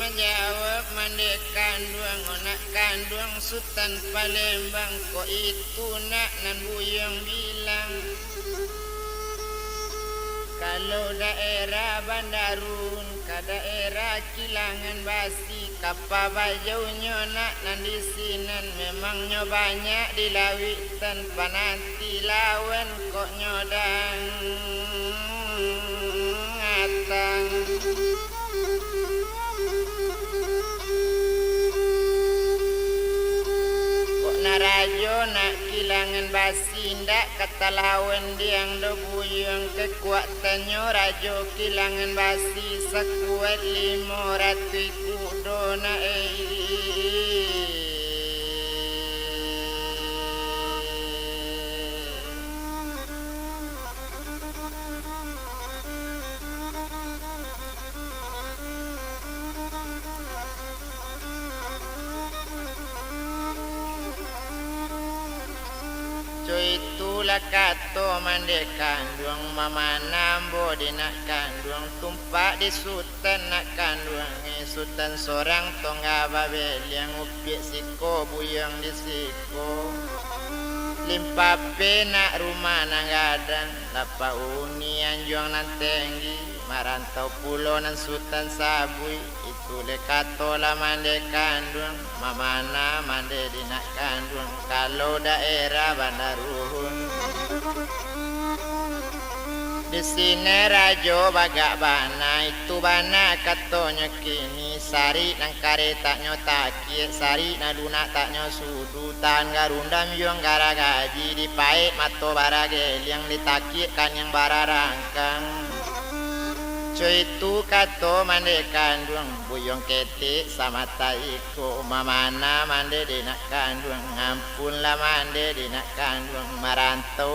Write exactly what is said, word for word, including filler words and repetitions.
Jawab mandeh kanduang, nak kanduang Sutan Palembang, kok itu nak nan buyuang bilang. Kalau daerah Bandarun, ka daerah Kilangan Basi, kapa bajaunyo nak nan di sinan, memangnyo banyak di lauik tan pananti lawan, kok nyo dang atang. Kok narajo nak Kilangan Basi, indak ka talawan diang do buyuang, kekuatannyo Rajo Kilangan Basi sakuat limo ratuih kudo nak, eh. Co itulah kato mandeh kanduang, mamana ambo di nak kanduang, tumpak di Sutan nak kanduang, eh, Sutan sorang tongga babeliang, upiak siko buyuang di siko. Limpapeh nak rumah nan gadang, lapak uni anjuang nan tenggi, marantau pulo nan Sutan sabuik, itu leh kato lah mandeh kanduang, mamana mandeh di nak kanduang, kalau daerah Bandarun. Di sinan rajo bagak bana, itu bana katonyo kini, sarik nan kareh taknyo takiak, sarik nan lunak taknyo sudu, tahan garundam yuang garagaji, dipaek mato barageliang, ditakiak kaniang bararangkang. Co itu kato mandeh kanduang, buyuang ketek samata iko, mamana mandeh di nak kanduang, ampunlah mandeh di nak kanduang, marantau